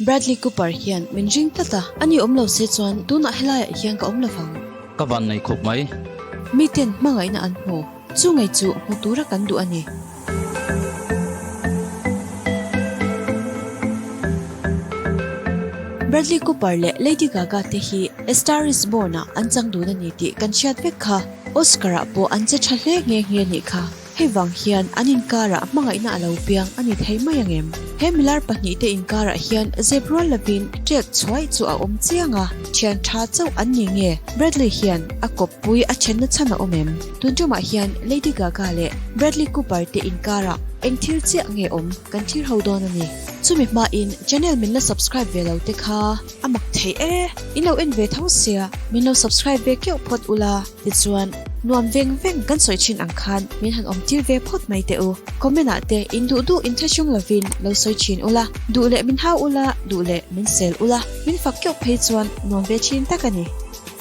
Bradley Cooper hian min ring tlat a, ani awm lo se chuan tunah helaiah hian ka awm lo vang. Ka van nei khawp mai. Miten hmangaihna an hmu, chu ngei chu hmu tura kan duh a ni. Bradley Cooper leh Lady Gaga te hi A Star Is Born ah an chang dun a ni tih kan hriat vek kha. Oscar ah pawh an che tha hle nghe nghe nih kha. Hei vang hian an inkarah hmangaihna a lo piang a ni thei mai ang em? He milar pahnihte inkarah hian zep rual lovin ṭek chhuaih chu a awm chiang a, ṭhian ṭha chauh an ni nge? Bradley hian a kawppui a ṭhenna chhan a awm em? Tun ṭumah hian Lady Gaga leh Bradley Cooper te inkarah eng thil chiah nge awm kan thlir ho dawn a ni. Chumi hmain channel min la subscribe ve lo te kha a mak thei e, in lo en ve tho sia min lo subscribe ve keuh phawt ula. Tichuan, nuam veng veng kan sawi thin ang khan min han awm tir ve phawt mai teh u. Comment ah te in duh duh in thlahrung lovin lo sawi thin ula, duh leh min hau ula, duh leh min sel ula, min fak keuh phei chuan nuam ve thin tak a ni.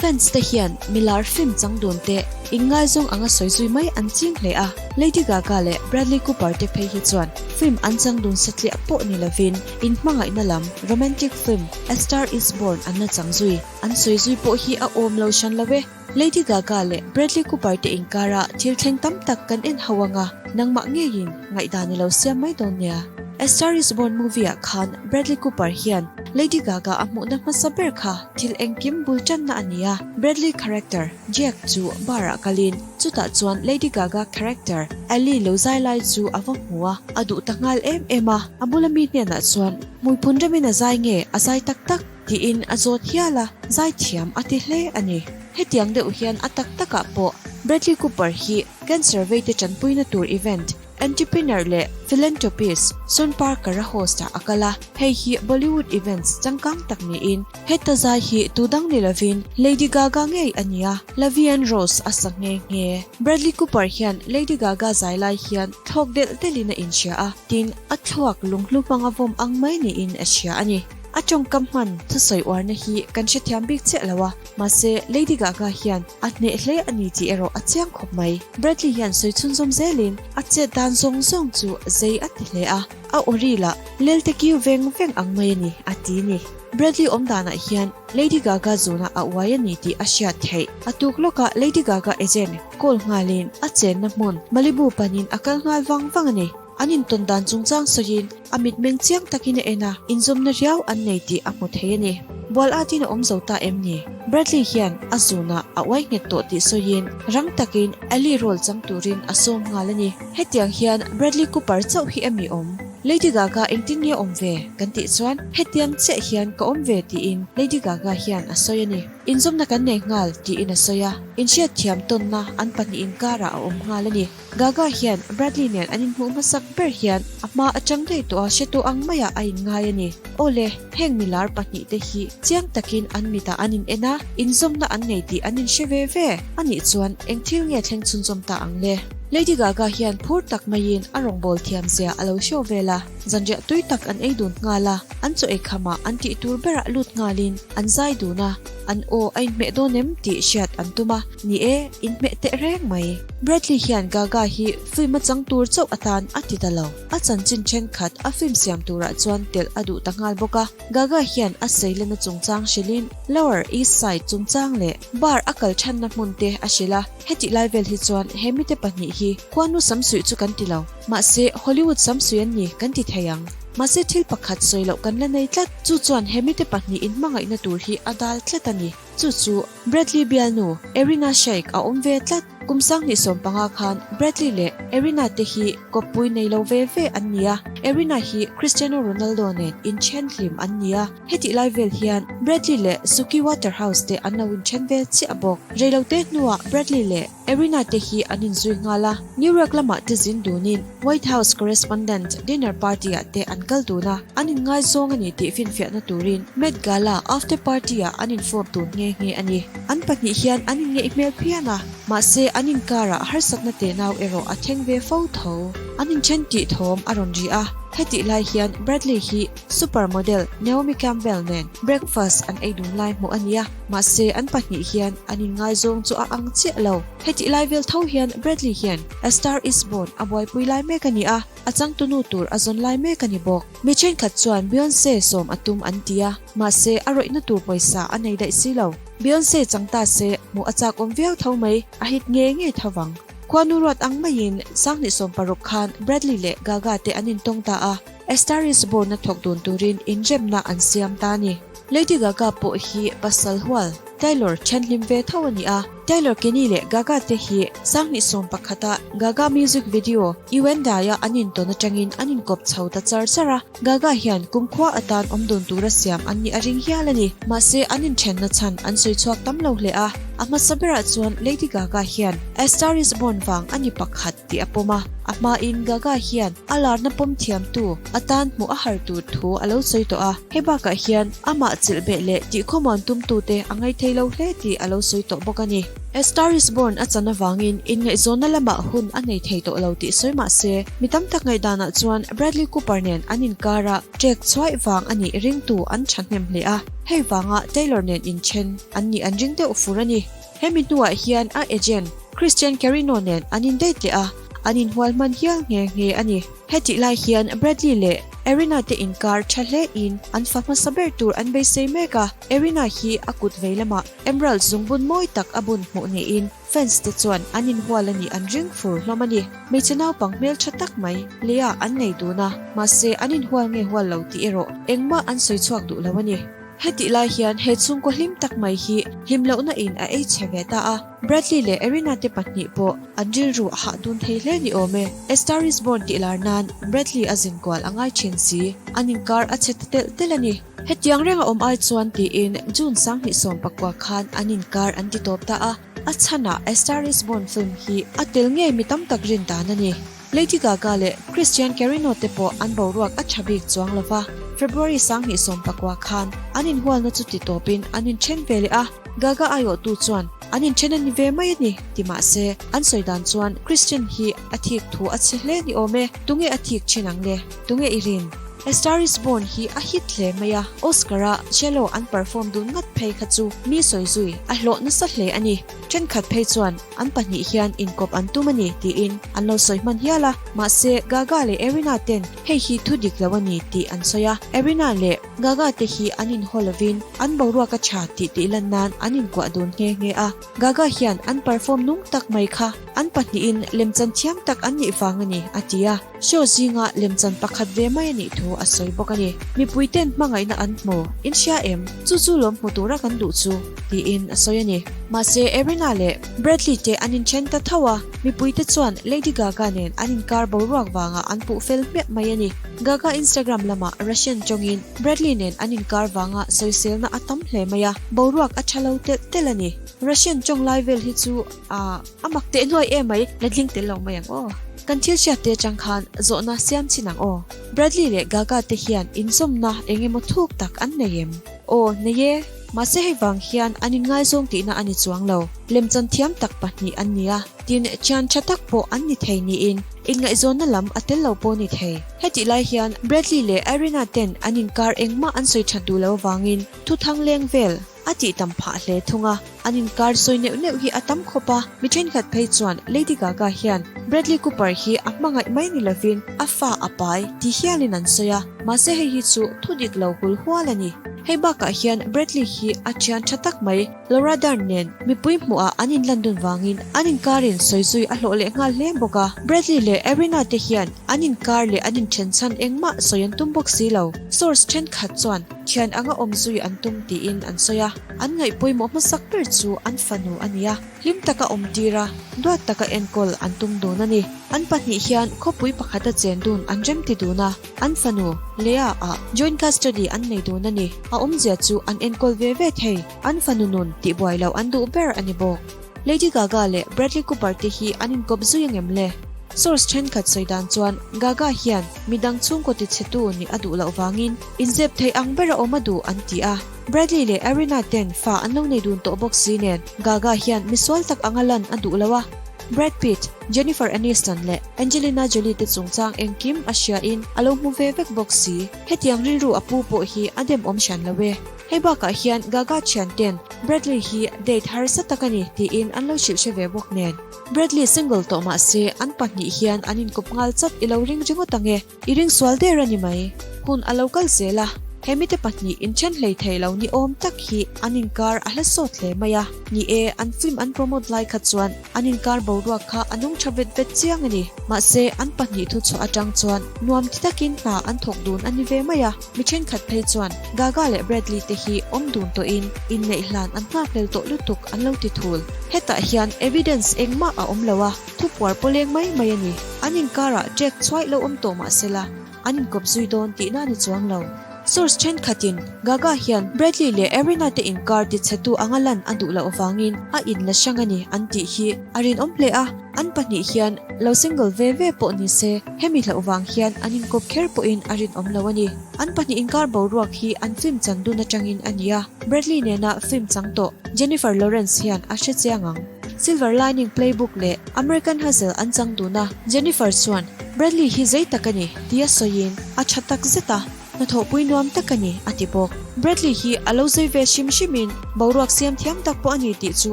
Fans te hian milar film chang dun te inngaizawng anga sawi zui mai an ching hle a, Lady Gaga leh Bradley Cooper te phei hi chuan film an chang dun satliah pawh ni lovin inhmangaihna lam romantic film A Star Is Born an la chang zui. An sawi zui pawh hi a awm lo hran lo e. Lady Gaga leh Bradley Cooper te inkara thil thleng tam tak kan en ho anga, nangmah ngeiin ngaihdan i lo siam mai dawn nia. A Star Is Born movie ah khan Bradley Cooper hian Lady Gaga a hmuhna hmasa ber kha thil engkim bul tanna a ni a. Bradley character Jack chu bar ah kalin chutah chuan Lady Gaga character Ally lo zai lai chu a va hmu a, a duh ta nghal em em a. A bula mi hnenah chuan hmuiphun remin a zai nge a zai tak tak? Tiin a zawt hial a, zaithiam a ti hle a ni. Hetiang deuh hian a tak takah pawh Bradley Cooper hi cancer veite tanpuina tur event, entrepreneur leh philanthropist Sean Parker-a host-ah a kal a, hei hi Bollywood events changkang tak niin heta zai hi tu dang ni lovin Lady Gaga ngei a ni a, La Vie en Rose a sa nghe nghe. Bradley Cooper hian Lady Gaga zai lai hian thlawk delh delhin a inhria a, tin a thluak lunghlu hmanga vawm ang mai niin a hria a ni. A tawngkam hman thusawi uarna hi kan hrethiam bik chiah lo a, mahse Lady Gaga hian a hneh hle a ni tih erawh a chiang khawp mai. Bradley hian sawi chhunzawm zelin a chet dan zawng zawng chu zei a ti hle a, a awri lah lelte kiu veng veng ang mai a ni a ti ni. Bradley awm danah hian Lady Gaga zunah a uai a ni tih a hriat theih. A tuk lawkah Lady Gaga agent call nghalin a chenna hmun Malibu panin a kal nghal vang vang a ni. An intawn dan chungchang sawiin a mitmeng chiang takin a en a, inzawmna riau an nei tih a hmu thei a ni. Bual atin a awm zo ta em ni? Bradley hian a zunah a uai nghet tawh tih sawiin rang takin Ally role chang turin a sawm nghal a ni. Hetiang hian Bradley Cooper chauh hi emi awm? Lady Gaga engtin nge awm ve? Kan tih chuan hetiang chiah hian ka awm ve tiin Lady Gaga hian a sawi a ni. Inzawmna kan nei nghal tiin a sawi a, inhriatthiam tawnna an pahnih inkarah a awm nghal a ni. Gaga hian Bradley nen an inhmuh hmasak ber hian a hma atang daih tawh a hretu ang maiah a inngai a ni. Awle, heng milar pahnihte hi chiang takin an mitah an in en a, inzawmna an nei tih an inhre ve ve a nih chuan eng thil nge thleng chhunzawm ta ang le? Lady Gaga hian phur tak maiin a rawngbâwl thiamzia a lo hriau vel a, zanriah tui tak an ei dun nghal a, an chaw ei khamah an tih tur berah lut nghalin an zai dun a, an aw a inhmeh dawn em tih hriat an tum a. Ni e, inhmeh teh reng mai. Bradley hian Gaga hi film a chang tur chauh atan a ti ta lo. A chanchin thenkhat a film siam turah chuan telh a duh ta nghal bawk a. Gaga hian a seilena chungchang hrilhin Lower East Side chungchang leh bar a kal thanna hmun te a hrilh a. Hetih lai vel hi chuan he mite pahnih hi khuanu samsuih chu kan ti lo. Mahse, Hollywood samsuih an ni kan ti thei ang. Mahse thil pakhat sawi loh kan la nei tlat. Chu chuan he mite pahnih inhmangaihna tur hi a dal tlat a ni. Chu chu Bradley bialnu Irina Shayk a awm ve tlat. Kum 2015 khan Bradley leh Irina te hi kawppui nei lo ve ve an ni a, Irina hi Cristiano Ronaldo nen inthen hlim an ni a, hetih lai vel hian Bradley leh Suki Waterhouse te an lo inthen ve chiah bawk. Reilote hnuah Bradley leh Irina te hi an inzui nghal a, New York lamah te zin dunin White House Correspondent Dinner Party ah te an kal dun a, an inngaizawng a ni tih finfiahna turin Met Gala After Party ah an infawp dun nghe nghe a ni. An pahnih hian an inngeih hmel phian a, mahse an inkarah harsatna tenau erawh a thleng ve fo tho. An inthen tih thawm a rawn ri a. Hetih lai hian Bradley hi super model Naomi Campbell nen breakfast an ei dun lai hmuh a ni a, mahse an pahnih hian an inngaizawng chu a ang chiah lo. Hetih lai vel tho hian Bradley hian A Star Is Born a buaipui lai mek a ni a, a changtunu tur a zawn lai mek a ni bawk. Mi thenkhat chuan Beyonce sawm a tum an ti a, mahse a rawihna tur pawisa a nei daih si lo. Beyonce chang ta se hmuh a chak awm viau tho mai, a hit nge nge tho vang. Khuanu ruat ang maiin 2016 khan Bradley leh Gaga te an intawng ta a, A Star Is Born a thawk dun turin inremna an siam ta a ni. Lady Gaga pawh hi pasal hual Taylor thianghlim ve tho a ni a, Taylor Kinney leh Gaga te hi 2011 a Gaga music video You and I a an intawn atangin an inkawp chho ta char char a, Gaga hian kumkhua atan awm dun tura siam an nih a ring hial a ni. Mahse an inthenna chhan an sawi chhuak tam lo hle a, a hmasa berah chuan Lady Gaga hian A Star Is Born vang a ni pakhat tih a pawm a, a hmain Gaga hian a larna pawm thiamtu atan hmuh a har tur thu a lo sawi tawh a, hei bakah hian amah chilhbeh leh tihkhawmuan tumtute a ngaithei lo hle tih a lo sawi tawh bawk a ni. A Star Is Born a chan avangin inngaihzawnna lamah hun a nei thei tawh lo tih sawi mah se, mi tam tak ngaihdanah chuan Bradley Cooper nen an inkara ṭek chhuaih vang a nih ringtu an ṭhahnem hle a, hei vanga Taylor nen inṭhen an nih an ring deuh fur a ni. Hemi hnuah hian a agent Christian Carino nen an indate leh a, an inhual hman hial nghe nghe a ni. Hetih lai hian Bradley leh Erina te inkar tha hle in an fa hmasa ber tur an beisei mek a, Erina hi a kut vei lamah emerald zungbun mawi tak a bun hmuh niin fans te chuan an inhual a nih an ring fur hlawm a ni. Hmeichhe naupang hmeltha tak mai Leah an nei dun a, mahse an inhual nge hual lo tih erawh engmah an sawi chhuak duh lo a ni. Hetih lai hian he chhungkaw hlim tak mai hi hlim lohna in a ei chhe ve ta a, Bradley leh Erina te pahnih pawh an rilru a hah dun thei hle ni awm e. A Star Is Born tih lar nan Bradley a zin kual a ngai thin si, an inkar a chhe ta telh telh a ni. Hetiang reng a awm ai chuan tiin June 2019 khan an inkar an ti tawp ta a, a chhanah A Star Is Born film hi a tel ngei mi tam tak rin dan a ni. Lady Gaga leh Christian Carino te pawh an boruak a tha bik chuang lo va, February 2019 khan an inhualna chu ti tawpin an inthen ve leh a, Gaga aiawhtu chuan an inthen a ni ve mai a ni ti mah se, an sawi dan chuan Christian hi a thik thu a chhe hle ni awm e, tunge a thik thin ang le, tunge i rin? A Star Is Born hi a hit hle mai a, Oscar-a Shallow an perform dun ngat phei kha chu mi sawi zui a hlawh nasa hle a ni. Thenkhat phei chuan an pahnih hian inkawp an tum a ni tiin an lo sawi hman hial a, mahse Gaga leh Erina ten hei hi thu dik lo a ni tih an sawi a, Erina leh Gaga te hi an inhaw lovin an boruak a tha tih tih lan nan an inkuah dun nghe nghe a, Gaga hian an perform nung tak mai kha an pahnihin lemchan thiam tak an nih vang a ni a ti a, show zinga lemchan pakhat ve mai a nih thu a sawi bawk a ni. Mipui ten hmangaihna an hmu, in hria em? Chu chu lawm hmu tura kan duh chu, tiin a sawi a ni. Mahse, Erina leh Bradley te an inthen ta tho a, mipuite chuan Lady Gaga nen an inkar boruak vangah an puh fel hmiah mai a ni. Gaga Instagram lamah Russian tawngin Bradley nen an inkar vanga sawiselna a tam hle mai a, boruak a tha lo telh telh a ni. Russian tawng lai vel hi chu a a mak teh nuai em mai, la dling tel lo mai ang aw. Kan thil hriat te atang khan zawhna siam chin ang aw. Bradley leh Gaga te hian inzawmna eng emaw thuk tak an nei em? Aw, nei e. Mahse hei vang hian an inngaizawng tihna a ni chuang lo. Lemchan thiam tak pahnih an ni a, tin thian tha tak pawh an ni thei niin inngaihzawnna lam a tel lo pawh ni thei. Hetih lai hian Bradley leh Irina ten an inkar engmah an sawi that duh lo avangin thuthang leng vel a tih tam phah hle thung a, an inkar sawi neuh neuh hi a tam khawp a, mi thenkhat phei chuan Lady Gaga hian Bradley Cooper hi a hmangaih mai ni lovin a fa a pai ti hialin an sawi a, mahse hei hi chu thu dik lo hul hual a ni. Hei bakah hian Bradley hi a thian tha tak mai Laura Dern nen mipui hmuhah an inlan dun vangin an inkarin sawi zui a hlawh leh nghal hle bawk a, Bradley leh Erina te hian an inkar leh an inthen chhan engmah sawi an tum bawk si lo. Source thenkhat chuan Thian anga awm zui an tum tiin an sawi a, an ngaih pawimawh hmasak ber chu an fanu a ni a, hlim taka awm tir a, duat taka enkawl an tum dun a ni. An pahnih hian khawpui pakhata chen dun an remti dun a, an fanu, Leah ah joint custody an nei dun a ni. A awmzia chu an enkawl ve ve thei, an fanu nun tihbuai loh an duh ber a ni bawk. Lady Gaga leh Bradley Cooper te hi an inkawp zui angem le? Source thenkhat sawi dan chuan Gaga hian midang chhungkaw tichhetu nih a duh loh vangin inzep theih ang bera awm a duh an ti a. Bradley leh Arina ten fa an lo nei dun tawh bawk si nen Gaga hian misual tak anga lan a duh lo a. Brad Pitt, Jennifer Aniston leh Angelina Jolie te chungchang engkim a hriain a lo hmu ve vek bawk si. Hetiang rilru a pu pawh hi a dem awm hran lo e. Hei bakah hian Gaga thian ten Bradley hi date harsa tak a ni tiin an lo hrilh hre ve bawk nen. Bradley single tawh mah se an pahnih hian an inkawp nghal chat i lo ring ringawt ang e. I ring sual der a ni mai. Hun a lo kal zel a, he mite pahnih inthen hlei thei lo ni awm tak hi an inkar a hla sawt hle mai a. Ni e, an film an promote lai kha chuan an inkar boruak kha a nung tha vet vet chiang a ni. Mahse, an pahnih thuchhuah atang chuan nuam ti takin hna an thawk dun a ni ve mai a. Mi thenkhat phei chuan Gaga leh Bradley te hi awm dun tawhin inneih hlan an nghakhlel tawh lutuk an lo ti thul. Hetah hian evidence engmah a awm lo a. Thupuar pawleng mai mai a ni. An inkarah ṭek chhuaih lo awm tawh mah sela, an inkawp zui dawn tihna a ni chuang lo. Source ṭhenkhatin Gaga hian Bradley leh Arena te inkar tichhetu anga lan a duh loh avangin a inla hrang a ni an tih hi a rinawm hle a, an pahnih hian lo single ve ve pawh ni se hemi hlauh vang hian an inkawp kher pawhin a rinawm lo a ni. An pahnih inkar boruak hi an film chan dun aṭangin a ni a, Bradley nena film chang tawh Jennifer Lawrence hian a hre chiang ang. Silver Lining Playbook leh American Hustle an chang dun a, Jennifer chuan, Bradley hi zei tak a ni, tia sawiin, A tha tak zet a, hnathawhpui nuam tak a ni, a ti bawk. Bradley hi a lo zei ve hrim hrimin boruak siam thiam tak pawh a ni tih chu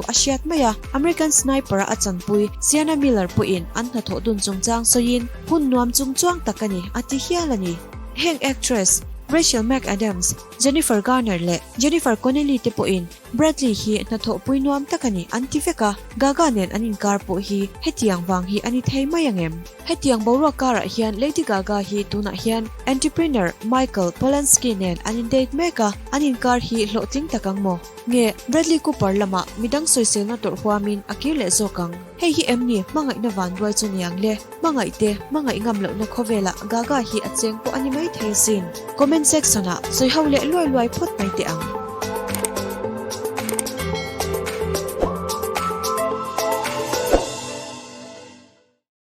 a hriat mai a, American Sniper-a a chanpui Sienna Miller pawhin an hnathawh dun chungchang sawiin, Hun nuam chungchuang tak a ni, a ti hial a ni. Heng actress Rachel McAdams, Jennifer Garner leh Jennifer Connelly te pawhin Bradley hi hnathawhpui nuam tak a ni an ti vek a, Gaga nen an inkar pawh hi hetiang vang hi a ni thei mai ang em? Hetiang boruak karah hian Lady Gaga hi tunah hian entrepreneur Michael Polanski nen an in-date mek a, an inkar hi hlawhtling tak ang maw? Nge Bradley Cooper lamah midang sawiselna tawrh huamin a kir leh zawk ang? Hei hi em ni hmangaihna vanduai chu ni ang le? Hmangaih te, hmangaih ngam lohna khawvelah Gaga hi a cheng pawh a ni mai thei asin. Comment section ah sawi ho leh luai luai phawt mai teh ang.